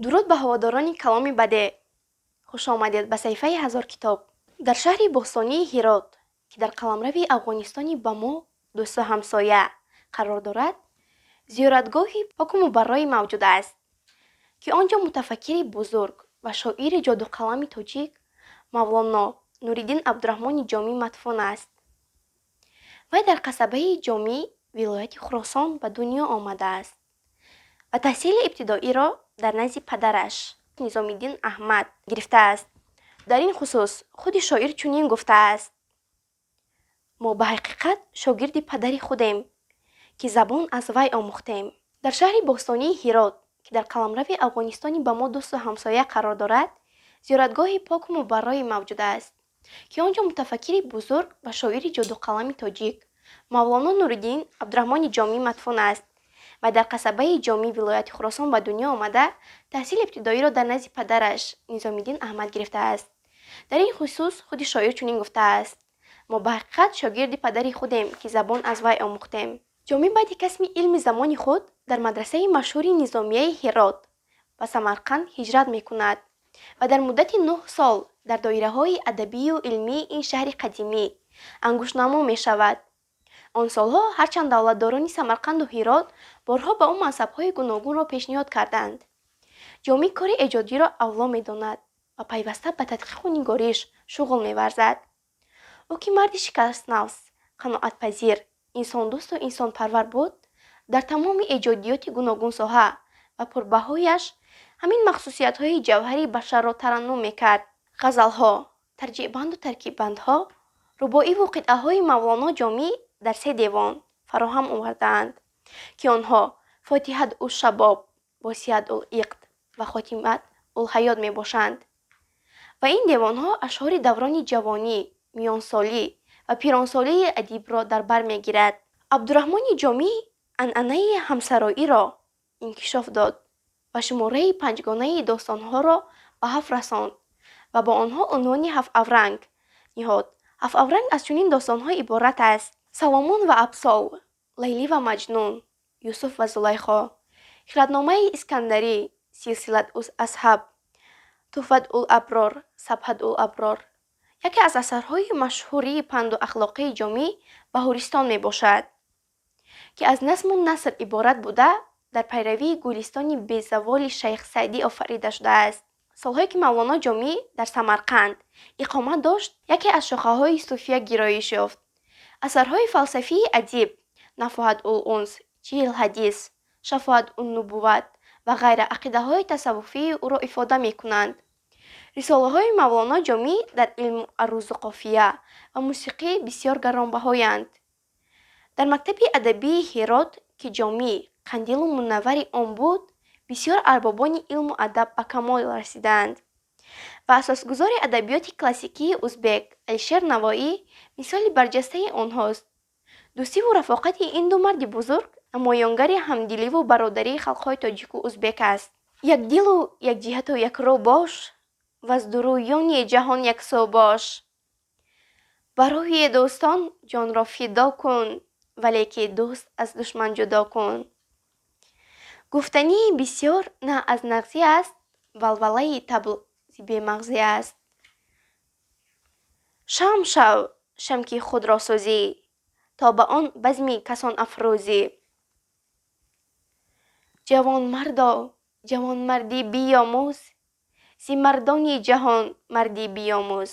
Дуруд ба ҳаводорони каломи бадеъ. Хуш омадед ба саҳифаи Ҳазор китоб. Дар шаҳри бостонии Ҳирот, ки дар қаламрави Афғонистони ба мо дӯсту ҳамсоя қарор дорад, зиёратгоҳи поку мубаррое мавҷуд аст, ки он ҷо мутафаккири бузург ва шоири ҷодуқалами тоҷик Мавлоно Нуриддин Абдураҳмони Ҷомӣ мадфун аст. Вай дар қасабаи Ҷомӣ, вилояти Хуросон, ба дунё омадааст ва таҳсили ибтидоиро дар назди падараш Низомиддин Аҳмад гирифтааст. Дар ин хусус худи шоир чунин гуфтааст: «Мо ба ҳақиқат шогирди падари худем, ки забон аз вай омӯхтем». Дар шаҳри бостонии Ҳирот, ки дар қаламрави Афғонистони ба мо дӯсту ҳамсоя қарор дорад, зиёратгоҳи поку мубаррое мавҷуд аст, ки он ҷо мутафаккири бузург ва шоири ҷодуқалами тоҷик Мавлоно Нуриддин Абдураҳмони Ҷомӣ мадфун аст ва дар қасабаи Ҷомӣ, вилояти Хуросон, ба дунё омада, таҳсили ибтидоиро дар назди падараш Низомиддин Аҳмад гирифтааст. Дар ин хусус худи шоир чунин гуфтааст: «Мо ба ҳақиқат шогирди падари худем, ки забон аз вай омӯхтем». Ҷомӣ баъди касби илми замони худ дар мадрасаи машҳури Низомияи Ҳирот ба Самарқанд ҳиҷрат мекунад ва дар муддати 9 сол дар доираҳои адабию илмии ин шаҳри қадимӣ ангуштнамо мешавад. Он солҳо ҳарчанд давлатдорони Самарқанду Ҳирот борҳо ба ӯ мансабҳои гуногунро пешниҳод карданд, Ҷомӣ кори эҷодиро авло медонад ва пайваста ба тадқиқу нигориш шуғл меварзад. Ӯ, ки марди шикастнафс, қаноатпазир, инсондӯсту инсонпарвар буд, дар тамоми эҷодиёти гуногунсоҳа ва пурбаҳояш ҳамин махсусиятҳои ҷавҳари башарро тараннум мекард. Ғазалҳо, тарҷеъбанду таркиббандҳо, рубоиву қитъаҳои Мавлоно Ҷомӣ дар се девон фароҳам овардаанд, ки онҳо Фотиҳат ул шабоб, Восият ул иқд ва Хотимат ул ҳаёт мебошанд. Ва ин девонҳо ашъори даврони ҷавонӣ, миёнсолӣ ва пиронсолии адибро дар бар мегирад. Абдураҳмони Ҷомӣ анъанаи ҳамсароиро инкишоф дод ва шумораи панҷгонаи достонҳоро ба ҳафт расонд ва бо онҳо унвони Ҳафт авранг ниҳод. Ҳафт авранг аз чунин достонҳо иборат аст: Саломон ва Абсол, Лайлӣ ва Маҷнун, Юсуф ва Зулайхо, Хиратномаи Искандарӣ, Силсилат ул асҳаб, Туҳфат ул аброр, Сабҳат ул аброр. Яке аз асарҳои машҳурии панду ахлоқии Ҷомӣ Баҳористон мебошад, ки аз назму наср иборат буда, дар пайравии Гулистони безаволи Шайх Саъдӣ офарида шудааст. Солҳое ки Мавлоно Ҷомӣ дар Самарқанд иқомат дошт, яке аз шохаҳои суфия гироиш ёфт. Асарҳои фалсафии адиб Нафоҳат ул унс, 40 ҳадис, Шафоат ун нубувват ва ғайра ақидаҳои тасаввуфии ӯро ифода мекунанд. Рисолаҳои Мавлоно Ҷомӣ дар илму арузу қофия ва мусиқӣ бисёр гаронбаҳоянд. Дар мактаби адабии Ҳирот, ки Ҷомӣ қандилу мунаввари он буд, бисёр арбобони илму адаб ба камол расидаанд ва асосгузори адабиёти классикии узбек Алишер Навоӣ мисоли барҷастаи онҳост. Дӯстиву рафоқати ин ду марди бузург намоёнгари ҳамдиливу бародарии халқҳои тоҷику узбек аст. Якдилу якҷиҳату якрӯ бош, ваз дурӯёни ҷаҳон яксӯ бош. Барои дӯстон ҷонро фидо кун, вале ки дӯст аз душман ҷудо кун. Гуфтании бисёр на аз нағзӣ аст, валвалаи табл зи бемағзӣ аст. Шамъ шав, шам ки худро сӯзӣ, то ба он базми касон афрӯзӣ. Ҷавонмардо, ҷавонмардӣ биёмӯз, зи мардони ҷаҳон мардӣ биёмӯз.